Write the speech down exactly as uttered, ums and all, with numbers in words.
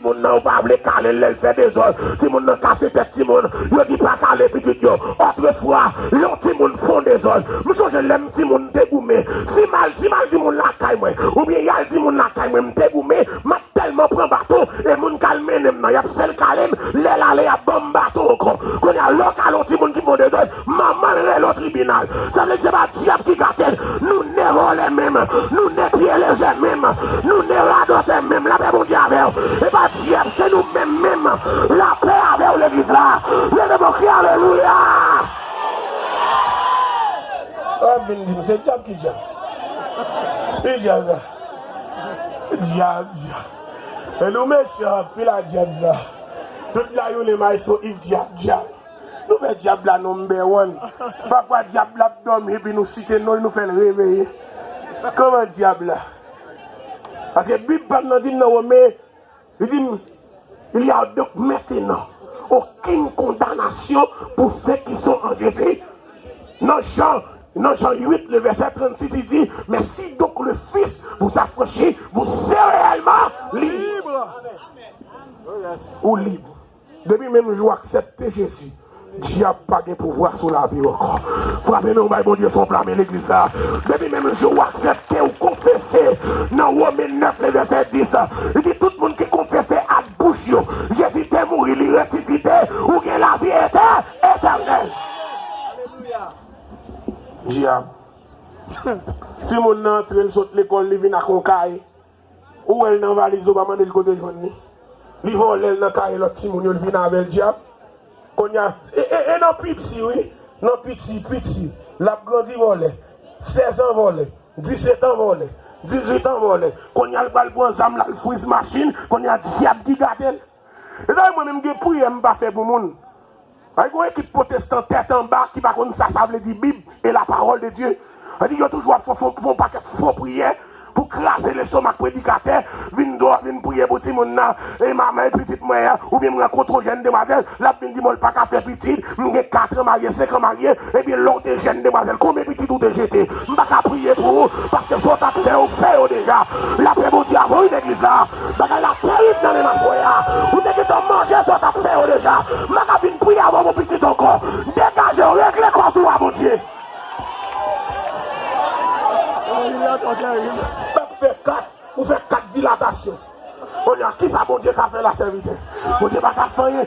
Timoun nan, yo pa vle kale l lè l fè dezòd. Timoun nan kase tèt timoun. Yo di pa kale pitit yo. Otrefwa, lè yon timoun fè yon dezòd, m sonje lè m timoun m te goumen. Si m al, si m al di moun lakay mwen, oubyen y al di moun lakay mwen, m te goumen, m ap tèlman pran baton, e moun k al mennen m nan, y ap fè l kale m, lè l ale, y ap ban m baton ankò. Kounye a, lè w kale yon timoun ki fè yon dezòd, manman l rele w tribinal. Sa vle di se pa dyab ki gate l. Nou ne vòlè menm. Nou ne pye lejè menm. Nou ne radòtè menm. Lapè Bondye avè w. E pa dyab, se nou menm menm. Lapè avè w, legliz la. Leve men w, kriye alelouya. W ap vin di m, se dyab ki dyab. Ki dyab sa? Dyab, dyab. E nou mechan anpil a dyab sa. Tout la jounen, maestro Yves, dyab, dyab. Nou fè dyab la number one. Pafwa dyab la ap dòmi epi nou site non l, nou fè l reveye. Kòman dyab la? Paske Bib pa m nan di m nan Women, li di m, il y a donc maintenant aucune condamnation pour ceux qui sont en Jésus. Nan Jan, nan Jan uit, le vèsè trannsis, li di, mais si donc le Fils vous affranchit, vous serez réellement libre. Ou lib. Depi menm jou w aksepte Jezi, dyab pa gen pouvwa sou lavi w ankò. Frape men w, bay Bondye fò, flamen legliz la. Depi menm jou w aksepte, w konfese nan Women nèf, le vèsè dis, li di tout moun ki konfese ak bouch yo Jezi te mouri, li resisite, ou gen lavi etè-, etènèl. Dyab. Timoun nan antre, l sot lekòl, li vin ak yon kaye. Ou wè l nan valiz ou, pa mande l kote l jwenn li. Li vòlè l nan kaye lòt timoun yo, l vin avè l, dyab. Kounye a, e, e, e nan piti, wi. Nan piti, piti. L ap grandi vòlè. Sèz an vòlè. Disèt an vòlè. Dizuit an vòlè. Kounye a, l pral pran zam la, l friz machin. Kounye a, dyab ki gade l. E sa, mwen menm, gen priyè m pa fè pou moun. Ay, gon ekip pwotestan tèt anba ki pa konn sa sa vle di Bib e la parole de Dieu. Sa di yo toujou ap fè, fè, fè yon pakèt fo priyè pou kraze lestomak predikatè, vin dwòl, vin priye pou timoun nan, e manman e pitit mwen an, oubyen m rankontre yon jèn demwazèl, l ap vin di m, "Mwen, l pa ka fè pitit, m gen kat an marye, senk an marye, ebyen, lè w te jèn demwazèl, konbyen pitit ou te jete?" M pa ka priye pou ou, paske sa w t ap fè, ou fè yo deja. Lapè Bondye avè w, legliz la. Bagay la terib nan men maswè a. Ou te gentan manje sa w t ap fè yo deja. M pa ka vin priye avè w pou pitit ankò. Degaje w, regle kò sou a Bondye. Bagay la twò terib. Pèp fè kat, ou fè kat dilatasyon. Kounye a, kisa Bondye ka fè la, sèvitè? Bondye pa ka fè anyen.